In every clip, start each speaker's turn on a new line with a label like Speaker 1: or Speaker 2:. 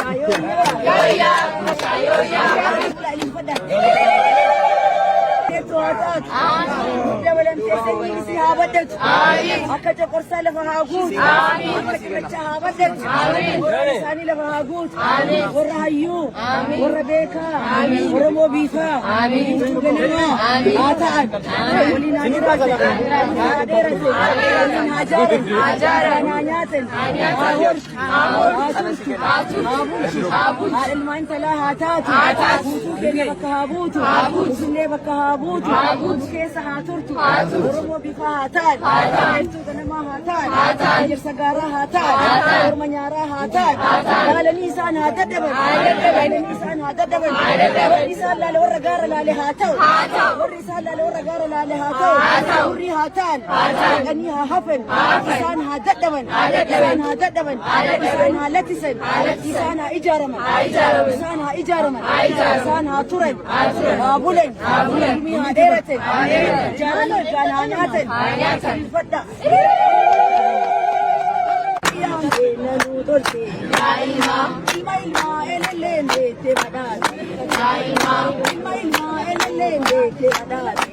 Speaker 1: Yoyyaa. Dabalamtee sanyiin isii haa baddatu. Akka coqorsaa lafa haa guutu. Akka cirrachaa haa baddatu. Warra isaanii lafa haa guutu. Warra hayyuu. Warra beekaa. Oromoo biifaa. Guutuu ganamaa haa ta'an. Waliin haa jiraatan. Haa dheeratan. Waliin haa jaaran. Haa nyaatan. Haa hortu. Haa turtu. Haa bulchu. Haadha ilmaan intalaa haa taatu. Guutuu keenya bakka haa buutu. Finfinnee bakka haa buutu. Nu keessa haa turtu. Oromoo bifaa haa ta'an. Heertuu ganamaa haa ta'an. Ejersa gaaraa haa ta'an. Orma nyaaraa haa ta'an. Laalanii isaan haa dadhaban. Laalanii isaan haa dadhaban. Warri isaan laale warra gaara laale haa ta'u. Warri isaan laale warra gaara laale haa ta'u. Hurrii haa ta'an. Dhaqanii haa hafan. Isaan haa dadhaban. Isaan haa dadhaban. Isaan haa lattisan. Isaan haa ijaaraman. Isaan haa ijaaraman. Isaan haa turan. Haa bulan. Umrii haa dheeratan. Ijaaranii ilkaan haa nyaatan. Ulfadha. Nanuu tolte. Ilma ilmaa elelleen deette badhaate. Ilma ilmaa elelleen deette badhaate.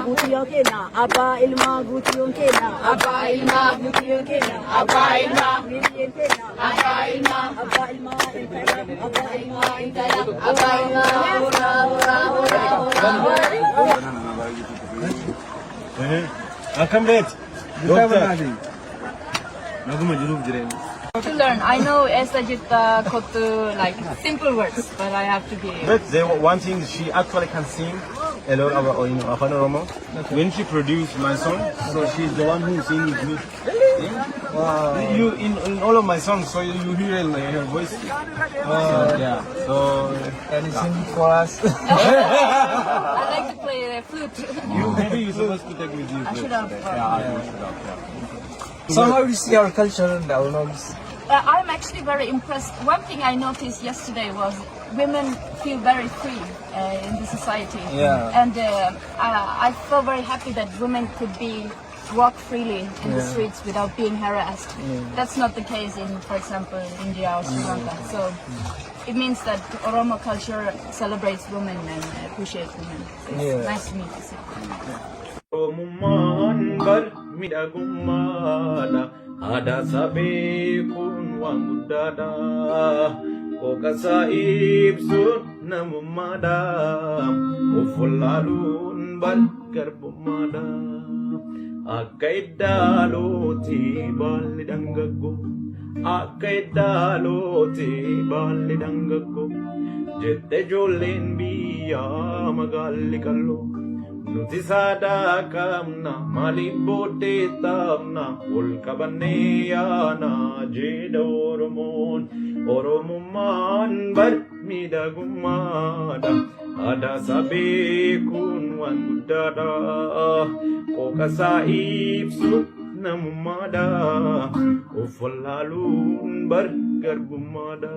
Speaker 1: Guutiyyoo keenya abbaa ilmaa, guutiyyoon keenya abbaa ilmaa, guutiyyoon keenya abbaa ilmaa, hiriyyeen keenya abbaa ilmaa, abbaa ilmaa intala, abbaa ilmaa intala, abbaa ilmaa horaa horaa horaa horaa.
Speaker 2: Akkam beet? Doctor. Naguma jiruuf jireenya.
Speaker 3: To learn. I know Eessa jirta, kottu, like simple words, but I have to be.
Speaker 2: But they, one thing, she actually can sing a lot about Afan Oromo. When she produced my song, so she's the one who sings with me.
Speaker 4: Wow.
Speaker 2: You in all of my songs, so you hear like her voice. So, yeah. So
Speaker 4: Can you sing for us?
Speaker 3: I like to play the flute.
Speaker 2: You maybe you're supposed to take with you.
Speaker 3: I should have.
Speaker 2: Yeah, you should have. Yeah.
Speaker 4: So how do you see our culture and our norms?
Speaker 3: I'm actually very impressed. One thing I noticed yesterday was women feel very free in the society. And I felt very happy that women could be walk freely in the streets without being harassed. That's not the case in, for example, India or Sri Lanka. So it means that Oromo culture celebrates women and appreciates women. So it's nice to meet you.
Speaker 2: Oromummaan bar miidhagummaadha. Aadaa isaa beekuun waan guddaadha. Qooqasaa ibsuun namummaadha. Of wallaaluun bar garbummaadha. Akka iddaalootti baalli dhangaggo. Akka iddaalootti baalli dhangaggo. Jette ijoolleen biyyaa magaalli qalloo. Nuti saadaa qabna, maaliif booddee taafna? Ol qabannee yaana jedha Oromoon. Oromummaan bar miidhagummaadha. Aadaa isaa beekuun waan guddaadha. Qooqasaa ibsu namummaadha. Of wallaaluun bar garbummaadha.